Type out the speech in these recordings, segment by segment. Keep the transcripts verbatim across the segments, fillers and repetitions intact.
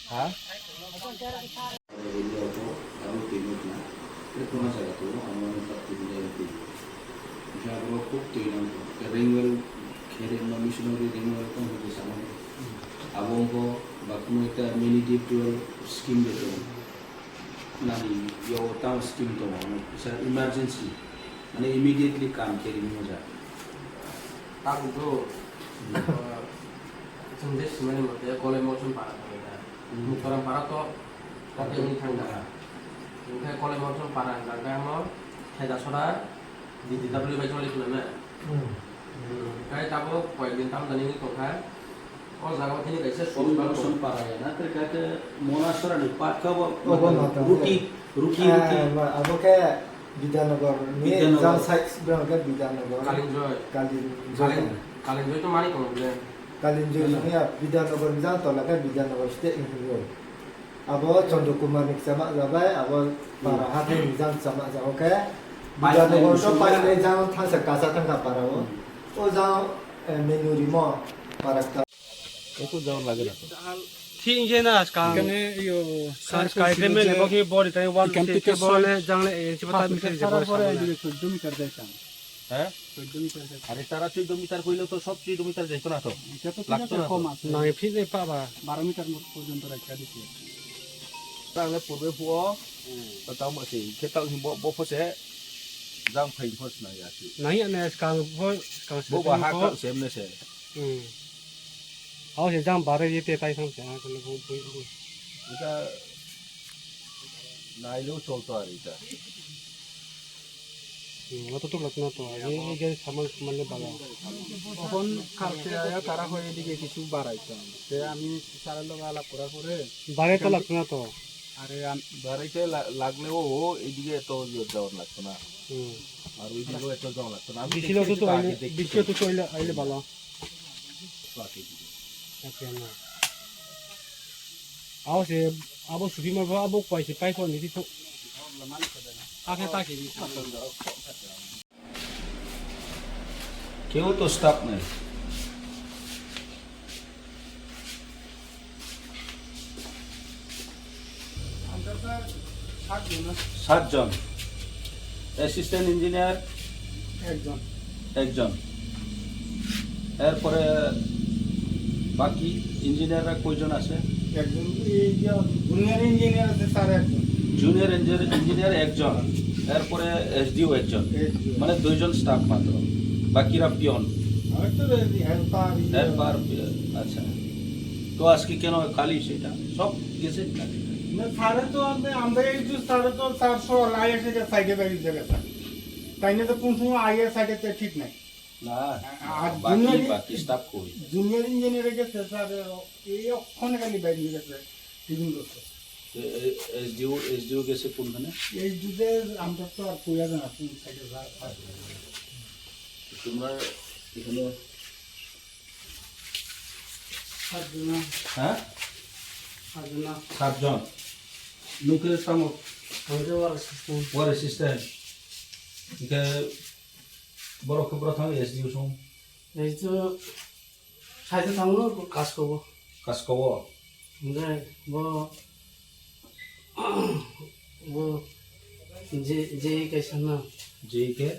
Ha? Area o to aro twi nuk na. Tei kono jaga to amo ni tak twi nuk na twi. Khe abo khub twi nang khe ring well khe ri no missionary ring well tong khe sama. Abo wngkha ba kuno ekta mini deep well scheme de tong. Nani yo tang scheme tong amo kisa emergency. Mane immediately kam khe ri mo ja. Tabuk do. Chwng je simani mote kolai mochom para thangwi da. Hmm. Mukharam para to kote wng thang da. Hwnkhe kolai mochom para hwnka hwnkhe amo Theda Sora D T W bai choli khna na. Hmm. Hwnkhe tabuk koyek din tam dani wngwi tongkha. O jaga o thini kaisa switch box tong. Kolai mochom para ya na, tere kake Mona Sora ni patka bo. Obo ma tong. Ruki, ruki, ruki. Eh, ma, abo khe Bidyanogor ni Bidyanogor. Jang side bwrang khe Bidyanogor. Kalinjoy. Kalinjoy. Kalin-, Kalinjoy to mani tongo bole. Kalinjoy. Bidyanogor ni jang tola khe Bidyanogor state ni hinwi. Abo Chandra Kumar ni chama jabai, abo para hathai ni jang chama jago khe. Pipeline Bidyanogor to sumya. Pipeline jang thangsa kasa thangka para o. Hmm. O jang, eh, menuri mo para kta. Ekho jang lage na to. Thik je na skang. Ekhane iyo, skang sky sky cream le bokhe body tai one ekhane stage ke bole jang le enchi bata meter je bole samana. Ekhane ke sara pore ekhane ke sara pore. He? Chaudo meter. Are tara chaudo meter koile to sob chaudo meter jaito na to. Eta to thik ase, lagto na to. Kom ase. Nai phit le paba. Baro meter mot porjonto raikha dise. Tang le purbe phuo. Hmm. To tamo se khe tang bo, bo phose jang phai phos na ya si. Nai ane skang pho, skang se. Bo ba ha pho. Kang sem ne se. Hmm. Aw se jang bare ye te tai thang se, ah, kono bui, bui, bui. Eta nailo cholto ar eta. Hmm, oto tuk lagna to, ye, ye gari saman, saman le bala. Okhon kalke aya tara hoi edige kichu barai to. Te ami sara loge alap korar pore. Bare to lagna to. Are am- Bare ke la-, lagle o, o, edige to yo jawan lagto na. Hmm. Ar edige to jawan lagto na. Ami bisi lo to to aile, bisi to to aile, aile bala. Acha, na. Abo se, abo supi ma, abo koi se pai ko ni to. Ake ta ke ni. Keu to staff nai. আমরা স্যার সাতজন। সাতজন। Assistant engineer? একজন। একজন। এরপরে বাকি ইঞ্জিনিয়াররা কয়জন আছে? একজন, এই যে জুনিয়র ইঞ্জিনিয়ার আছে স্যার একজন। জুনিয়র ইঞ্জিনিয়ার, ইঞ্জিনিয়ার একজন। এরপরে এসডিও একজন। এসডিও। মানে দুইজন স্টাফ মাত্র। বাকিরা পিয়ন। আমি তো হেল্পার, ইয়ে। Helper, peon. আচ্ছা। তো আজকে কেন খালি সেটা? সব গেছে নাকি? না, স্যারে তো আমরা, আমরা এই যে স্যারে তো স্যার সহ আইএসএ সাইডে বেরিয়ে গেছে। তাই না তো কোন সময় আইএস সাইডে তো ঠিক নাই। না, আর বাকি, জুনিয়র, বাকি স্টাফ কই? জুনিয়র ইঞ্জিনিয়ার গেছে স্যার, এই অক্ষণে খালি বাইরে গেছে, টিফিন করছে। এ, এ, এসডিও, এসডিও গেছে কোনখানে? এসডিও তে আমরা তো আর কইয়া জানা কোন সাইডে স্যার, স্যার। তোমরা এখানে সাতজন। হ্যাঁ? সাতজন। সাতজন। Nung khe tamo? Ang khe war assistant. War assistant. Hingkhe borok khe bwrwk thang S D O song? S D O saito thango, kaskogo. Kaskogo? Hingkhe bo, bo je, je kaisa na. Je khe?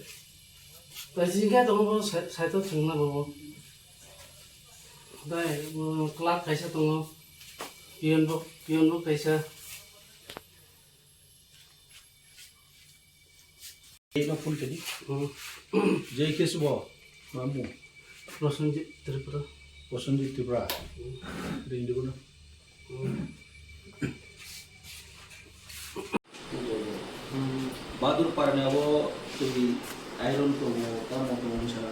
Kaisa hingkhe tongo bo sai-, saito thangna bo. Tei, um, clerk kaisa tongo, peon bo, peon bo kaisa. Ino phone kedi. Hmm. J K S bo, mamu. Prosenjit Tripura. Prosenjit Tripura. Hmm. Ring di kono. Hmm. Badur parani abo twi iron tongo, tamo tongo wngsa,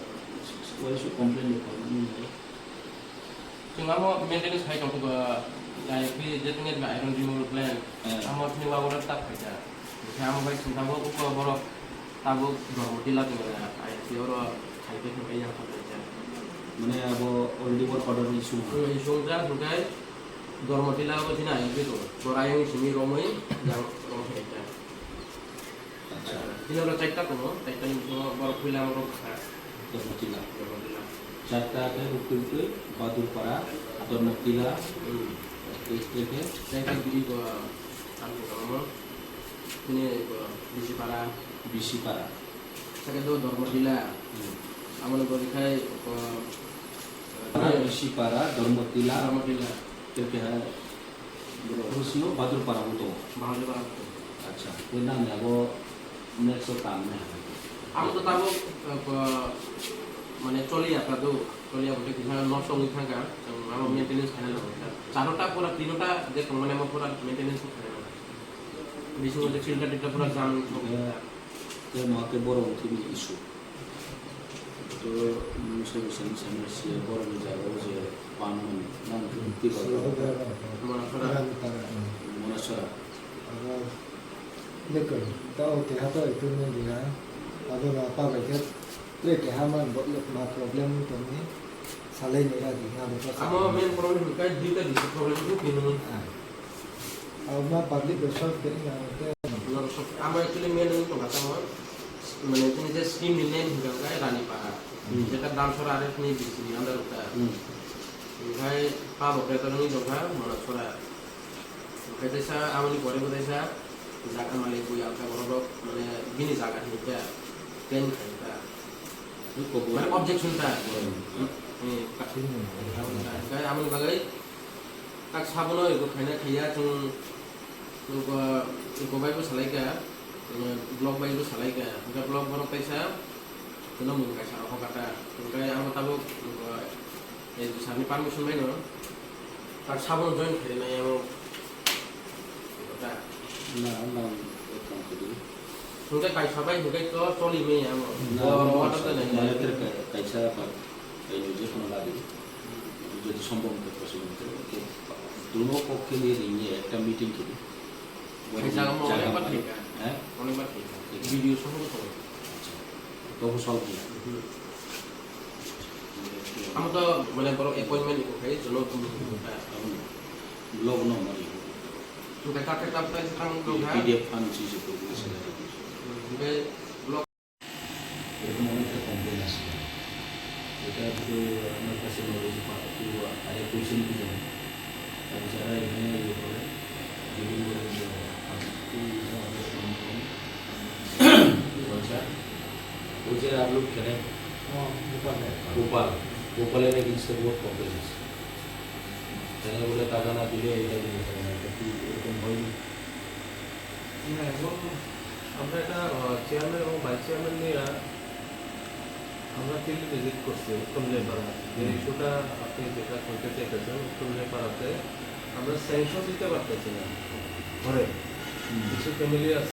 uaisa complain rok khaimani. Chwng amo maintenance khai tongkha, jai phi je tini iron removal plan, eh, amo tini wago tak phaikha. Hingkhe amo bai chwng tabuk uko borok tabuk Dharmotila tongya, I F C oro khai khe thangbai yang thangbai khe. Mane abo already work order ni issue. Hmm, issue wngjak, hingkhe Dharmotila bo chini ayuk tongo. Bo ayuk simi romwi yang rom khe kha. Acha. Bini oro chaita tongo, chaita ni bisingo borok puila amo rom kha. Dharmotila. Dharmotila. Chaita khe Rukiltwi, Badurpara, Dharmotila. Hmm. Trekhe? Trekhe bini bo ang khe tongmo. Bini bo Bisipara. Bisipara. Sake do Dharmatila. Hmm. Amoni bori khai ko, Para, eh, Bisipara, Dharmatila. Dharmatila. Trekhe hai. Bro, Rusio Badrupara buto. Badrupara buto. Acha, koi nang ya bo next o tam ne. Ang to tabo, eh, ko, mane choli ya ta do. Toliya bote kisa nosto wngwi thangkha, chwng abo maintenance khaina nango. Charota pura tinota je tongmani amo pura maintenance khaina nango. Bisingo je filter tilter pura jam wngwi thangkha. Tei mo khe borok wngthini issue. To, mm, sai sai sai sai borok ni jaga o je pan man, man ti ba. Monasora. Monasora. Abo lekol, tao keha to itu ni dia. Abo na pa bai khe. Tere keha man bo yok ma problem wng tongni salai ni ragi nga bo sa. Amo main problem hwnkhe duita bisi problem wng tini. Ah. Abo ma public bai solve khe nga te. Norok sok, amo actually main wng tongkha tamo, mane tini je scheme ni name hwnkha khe Rani Para. Hmm. Jeta Damsora are ni bisi ni under uta. Hmm. Hwnkhe pa bo khe to wngwi tongkha Monasora. Hwnkhe teisa aboni pore bo teisa jaga malik bui alka borok rok mane bini jaga hinwi khe claim khai kha. Mane objection ta. Hmm. Hmm. Hwnkhe aboni bagwi tak sabono eko khaina khaiya chwng eko, eko bai bo salai kha, block bai bo salai kha. Hwnkhe block borok teisa chwngno mung kaisa rok hokha ta. Hwnkhe amo tabuk eko Sir ni permission bai no. Tak sabono join khaina ya mo. Na, na, ekdom kudi. Hwnkhe kaisa bai hwnkhe to choli me ya mo. Na, bo na, order na, de na, na, na. Kaisa pa, kaino je kono ladi. Jodi sombom khe possible khe, khe duno kok khe ni ring ye ekta meeting khe. Hai jaga mo jaga onek bar mo. Thika. He? Onek bar thika. Video soho ko. Acha. To ko solve ya. Hmm. Amo to mane borok appointment iko khai jono tum tum ta. Blog no mari. Tu kata kata ta tang tu kha. P D F fan si si ko ni se. Be blog. এরকম অনেকটা কমপ্লেন আসে। এটা একটু আমার কাছে নলেজ পা-, একটু আগে কোয়েশ্চেন কি জানি। আর যারা এখানে ইয়ে করে, বিভিন্ন ধরনের আপ-, এই আমাদের সম্মান। আচ্ছা, ওই যে আপলোড খেলে, ও, গোপাল ভাই। গোপাল, গোপালের এগেইনস্টে বহুত কমপ্লেন আসে। তাহলে বলে টাকা না দিলে এটা দিলে হবে না, এটা কি এরকম হয়নি? না, এবং আমরা এটা, আহ, চেয়ারম্যান এবং ভাইস চেয়ারম্যান নিয়ে আমরা ফিল্ড ভিজিট করছি উত্তম জয়পাড়া। যে হুম। ইস্যুটা আপনি যেটা করতে চাইতেছেন, উত্তম জয়পাড়াতে আমরা স্যাংশন দিতে পারতেছি না ঘরে। হুম। কিছু ফ্যামিলি আছে,